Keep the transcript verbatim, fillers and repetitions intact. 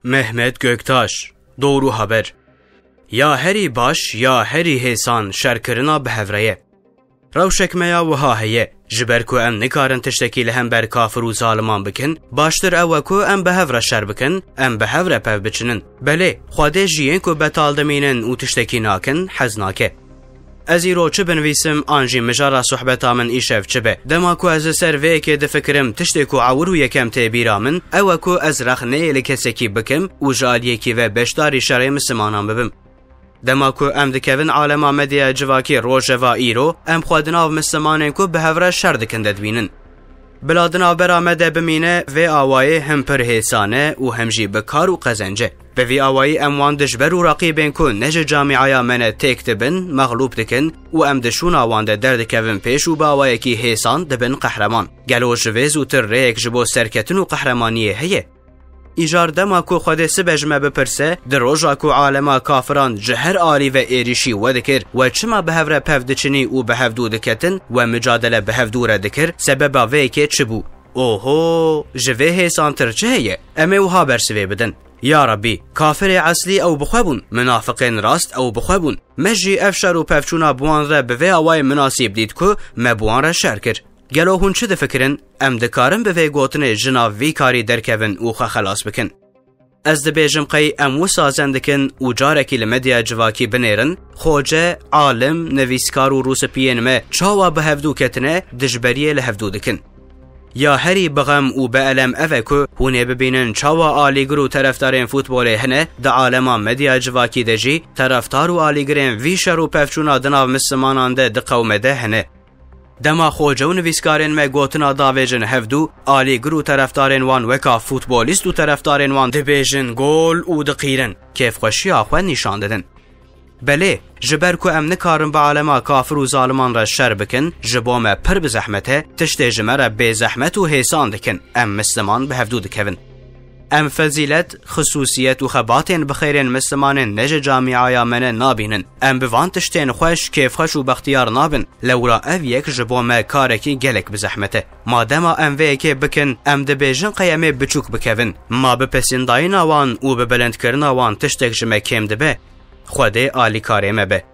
Mehmet Göktaş, Doğru Haber. Ya herî baş, ya herî hêsan şerkirina bi hev re ye. Rewşek me ya wiha heye, ji ber ku em nikarin tiştekî li hember kafir û zaliman bikin, baştir ew e ku em bi hev re şer bikin, em bi hev re pev biçinin. Belê, Xwedê ji yên ku betal dimînin û tiştekî nakin, hez nake. Ez îro çi binivîsim an jî mijara sohbeta min îşev çi be? Dema ku ez li ser vê yekê difikirim, tiştê ku ewil û yekem tê bîra min, ew e ku ez rexneyê li kesekî bikim û ji aliyekî ve beşdarî şerê Mislimanan bibim. Dema ku em dikevin alema medyaya civakî rojeva îro, em xwe di nav Mislimanên ku bi hev re şer dikin de dibînin. Bila di navbera me de bimîne, vê awayê him pir hêsan e û him jî bi kar û qezenc e. Bi vî awayî em wan dijber û reqîbên ku ne ji camîaya me ne têk dibin, mexlûb dikin û em di şûna wan de derdikevin pêş û bi awayekî hêsan dibin qehreman. Gelo ji vê zûtir rêyek ji bo serketin û qehremaniyê heye? Îcar dema ku Xwedê sibe ji me bipirse, di roja ku alema kafiran ji her alî ve êrîşî we dikir, we çima bi hev re pev diçinî û bi hevdû diketin, we micadele bi hevdû re dikir, sebeba vê yekê çi bû? Oho, ji vê hêsantir çi heye? Em ê wiha bersivê bidin. Ya Rabbî, kafirê eslî ew bi xwe bûn, minafiqên rast ew bi xwe bûn. Me jî ev şer û pevçûna bi wan re bi vê awayê minasîb dît ku me bi wan re şer kir. Gelo hûn çi difikirin? Em dikarin bi vê gotinê ji nav vî karî derkevin û xwe xelas bikin? Ez dibêjim qey em wisa zen dikin û carekî li medyaya civakî binêrin, xoce, alim, nivîskar û rûspiyên me çawa bi hevdû ketine, dijberiyê li hevdû dikin. Ya herî bi xem û bi elem ev e ku hûn ê bibînin çawa alîgir û terefdarên futbolê hene, di alema medyaya civakî de jî terefdar û alîgirên vî şer û pevçûna di nav Mislimanan de di qewme de hene. Dema xoce û nivîskarên me gotina davêjin hevdû, alîgir û terefdarên wan weka futbolîst û terefdarên wan dibêjin gol û diqîrin, kêfxweşiya xwe nîşan didin. Belê, ji ber ku em nikarin bi alema kafir û zaliman re şer bikin, ji bo me pir bi zehmet e, tiştê ji me re bêzehmet û hêsan dikin, em Misliman bi hevdû dikevin. Em fezîlet, xisûsiyet û xebatên bi xêrên Mislimanên ne ji camîaya me ne nabînin. Em bi van tiştên xweş, kêfxweş û bextiyar nabin. Lewra ev yek ji bo me karekî gelek bi zehmet e. Ma dema em vê yekê bikin, em dibêjin qey em ê biçûk bikevin. Ma bi pesîndayîna wan û bi bilindkirina wan tiştek ji me kêm dibe? Xwedê alîkarê me be.